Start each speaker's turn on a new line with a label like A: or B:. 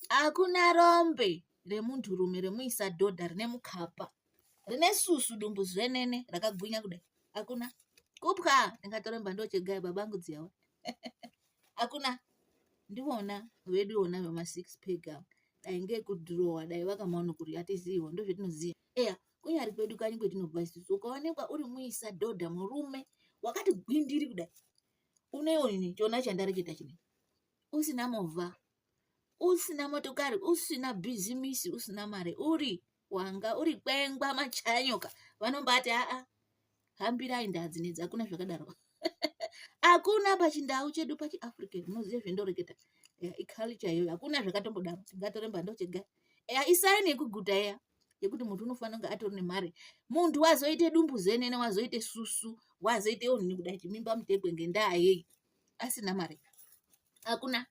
A: Hakuna rombe remunhurume remuisa dhodha rine mukapa rine susu dumbu zvenene rakagwinya kudai. Hakuna. Kupwa ndingatoremba ndochegaya babangu dziyawa. Hakuna. Ndivona vedu vona vema six pack ava. Dai ngekudhirowa dai vakamaona kuri hatizivo ndozvetinoziva. Eya kunyari kwedu kanyi kwetinobva isusu ukaonekwa uri muisa dhodha murume wakati gwindiri kudai uneonini chona chandareketa chine usina movha usina motokari usina bhizimisi usina mari uri wanga uri kwengwa machayanyoka vanombati aa hambirai ndaa dzinedzi hakuna zvakadaro hakuna pachindau chedu pachiafrican munoziva zvendoreketa iculture iyoyo hakuna zvakatombodaro tingatoremba ndochega isaini yekuguta iya yekuti muntu unofanira kunge atori nemari muntu wazoite dumbu zenene wazoite susu wazoite onini kudai chimimba mutekwe ngendaa yei asina mari hakuna.